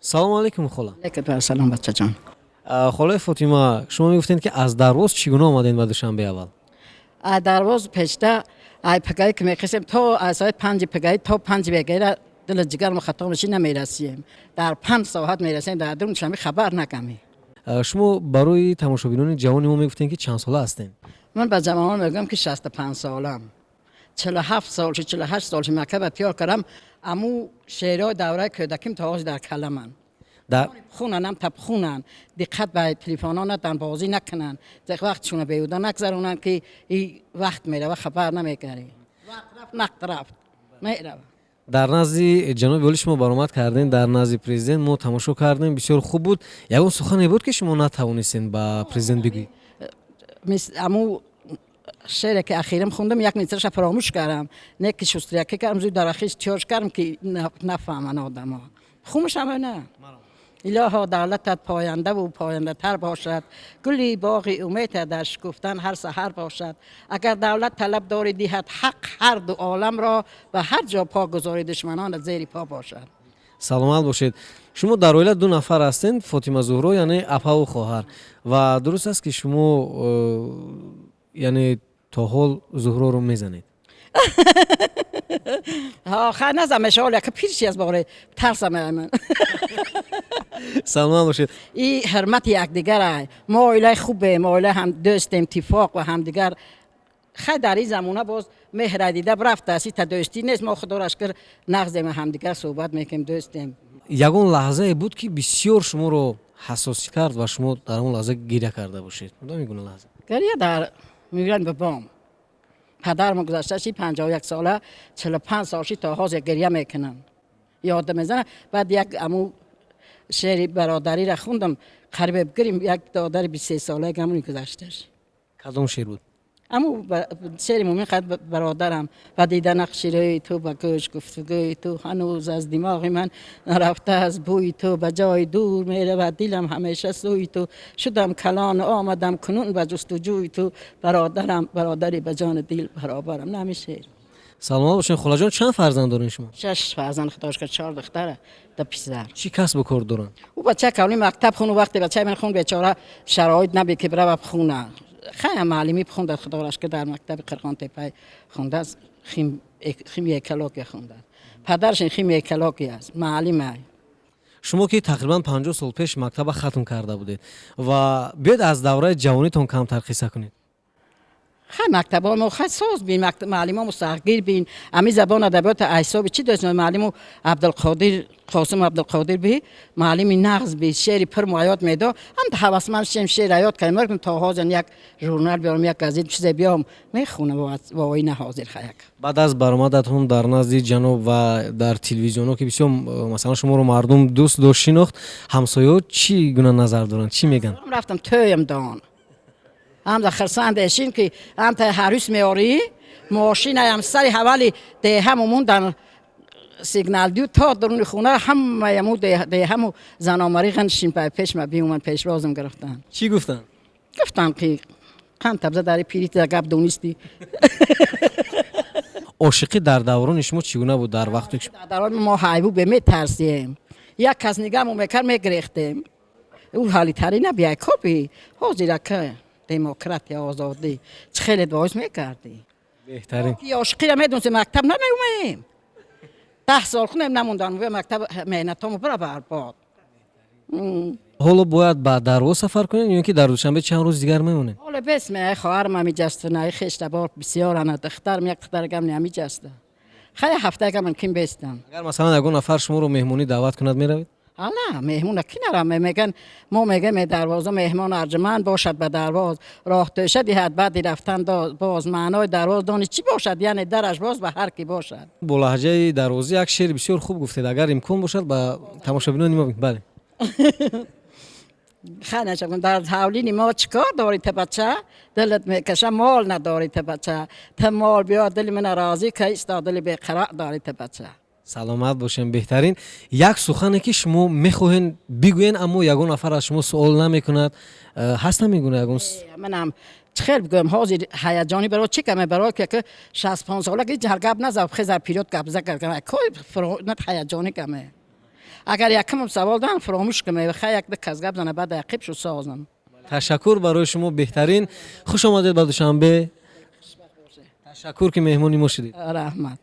Салому алейкум, хола. Алейкум салом, бачаҷон. Холаи Фотима, шумо мегуфтед, ки аз Дарвоз чӣ гуна омадед ба Душанбе аввал? Аз Дарвоз пешта ай пагаи ки мехестем, то аз соати 5 пагаи то 5 бегаира дили ҷигармо хато меши, намерасем. Дар 5 соат мерасем дар дурун Душанбе, хабар наками. Шумо барои тамошобинони ҷавони мо мегуфтед, ки чанд сола ҳастем? Ман ба ҷавонон мегӯям, ки 65 солам, 47 сол ши, 48 сол ши мактаба тиёр кардам. Аму шеърҳои давраи кӯдаким то ҳозир дар каламанд. Хунанам табхунан, диққат ба телефонҳо надан, бозӣ накунанд, вақтшона беҳуда нагзаронанд, ки и вақт мерава, хабар намекарӣ. Вақт рафт, нақд рафт, мерава. Дар назди ҷаноби олӣ шумо баромад кардем, дар назди президент мо тамошо кардем, бисёр хуб буд. Ягон сухане буд, ки шумо натавонистед ба президент бигӯед? Аму шере ки ахирам хондам, як мисраша фаромӯш кардам, не ки шустряки кардам, зуд дар ахир тиёш кардам, ки нафаҳманд одамо. Хумшама на. Илоҳо, давлатат пояндаву пояндатар бошад, гули боғи умедат дар шукуфтан ҳар саҳар бошад. Агар давлат талаб дорӣ, диҳад ҳақ ҳар ду оламро, ва ҳар ҷо по гузори, душманонат зери по бошад. Саломат бошед. Шумо дар оила ду нафар ҳастед, Фотима, Зуҳро, яъне апаву хоҳар. Ва дуруст аст, ки шумо яъне то ҳол Зуҳроро мезанед? Хай, назамеш, ҳол яка пирши аз боре тарсам ман. Саломат бошед. И ҳурмати якдигар. Мо оилаи хубем, оилаи ҳам дӯстем, тифоқ ва ҳамдигар. Хай, дар ин замона боз меҳра дида рафтааст, ита дӯстӣ нест. Мо, худоро шукр, нағзем, ҳамдигар суҳбат мекунем, дӯстем. Ягон лаҳзае буд, ки бисёр шуморо ҳассосӣ кард ва шумо дар он лаҳза гиря карда бошед? Кудом гуна лаҳза? Гиря дар мегӯянд ба бом падармо гузашта ши, 51 сола, 45 сол ши, то ҳозир гиря мекунам, ёда мезанам. Баъд як аму шеъри бародариро хондам, қарибе бигирим, як додари 23 сола гамони гузашташ. Кадом шеър буд? Аму шеъри мумин қад бародарам ва дида нақши рӯи ту, ба гӯш гуфтугӯи ту ҳанӯз аз димоғи ман нарафта аз бӯи ту, ба ҷои дур меравад дилам ҳамеша сӯи ту, шудам калон, омадам кунун ба ҷустуҷӯи ту, бародарам, бародари ба ҷони дил баробарам. На, ҳамин шеър. Саломат бошед, холаҷон. Чанд фарзанд доред шумо? Шаш фарзанд, худо шукр, чор духтара, ду писар. Чӣ касбу кор доранд? Ӯ бача кавли мактаб хун, вақте бачаи ман хун, бечора, шароит наби, ки бирава хуна. Хая, маълимӣ хунда, худоро шукр, дар мактаби Қирғонтепай хундааст, химия, экология хундааст. Падараш химия, экология аст, маълим. Шумо ки тақрибан 50 сол пеш мактаба хатм карда будед, ва биёед, аз давраи ҷавонитон камтар қисса кунед. Хай, мактабҳо мо хай соз бин, маълимо сахтгир бин. Ами забон, адабиёт ҳисоби чӣ дошт? Маълиму Абдулқодир, Қосим Абдулқодир би, маълими нағз би, шеъри пир муаёд медод. Ҳам ҳавасманд шем, шеър аёд кардем. То ҳозир як журнал биёрам, як газет, чизе биём, мехонам воина ҳозир хаяк. Баъд аз баромадатон дар назди ҷаноб ва дар телевизионҳо, ки бисёр масалан шуморо мардум дӯст дошт, шинохт, ҳамсояҳо чӣ гуна назар доранд, чӣ мегӯянд? Рафтам тӯям дон, ҳамда хирсанд эшин, ки ҳамта ҳарӯс меорӣ, мошинаям сари ҳавали деҳаму мундан, сигнал дию то дуруни хона, ҳамаяму деҳаму заномарӣ ғаншин пешма биуман, пешвозам гирифтанд. Чӣ гуфтанд? Гуфтанд, ки қанд табза дари пирит гап донистӣ. Ошиқӣ дар даврони шумо чӣ гуна буд, дар вақте ки Дар даврони мо ҳайву бе метарсием, як кас нигаҳмо мекард, мегирехтем. Ӯ ҳалитарӣ набиай коби ҳозир ака, демократия, озодӣ, чӣ хеле боис мекардӣ. Беҳтарин. Ки ошиқиро медонистем, мактаб намеумем. 10 сол хунем намондан, мактаб меҳнатому бира барбод. Ҳоло бояд ба Дарвоз сафар кунед ё ин ки дар Душанбе чанд рӯз дигар мемонед? Ҳоло бес ме, хоҳарам ҳамиҷаста, наи хештабор бисёрана, духтарам, як духтарагам ҳамиҷаста. Хай, ҳафтагам ким бестам. Агар масалан ягон нафар шуморо меҳмонӣ даъват кунад, меравед? Ала, меҳмона ки нара? Меган, мо мегем, дарвоза меҳмон арҷуманд бошад, ба дарвоз роҳ тӯша диҳад, баъди рафтан боз. Маънои дарвоз дони чӣ бошад? Яъне дараш боз ба ҳар кӣ бошад. Бо лаҳҷаи дарвозӣ як шеъри бисёр хуб гуфтед. Агар имкон бошад, ба тамошобинони мо, бале. Хай, нашавам. Дар ҳавлини мо чӣ кор дорӣ, та бача? Дилат мекаша, мол надорӣ, та бача. Та мол биё, дили мана розӣ ка, исто, дили беқароқ дорӣ, та бача. Саломат бошем, беҳтарин. Як сухане, ки шумо мехоҳед бигӯен, аммо ягон нафар аз шумо суол намекунад, ҳаст намегуна ягон? Манам чӣ хел бигӯям? Ҳозир ҳаяҷонӣ барои чӣ каме, барои ки 65 сола ки ҳар гап назав, хезар пирёд гап зад, кой ҳаяҷонӣ каме. Агар якумам савол дан, фаромӯш кунам, хай, як кас гап зана, баъд ақиб шу созам. Ташаккур барои шумо, беҳтарин. Хуш омадед ба Душанбе, ташаккур, ки меҳмони мо шудед. Раҳмат.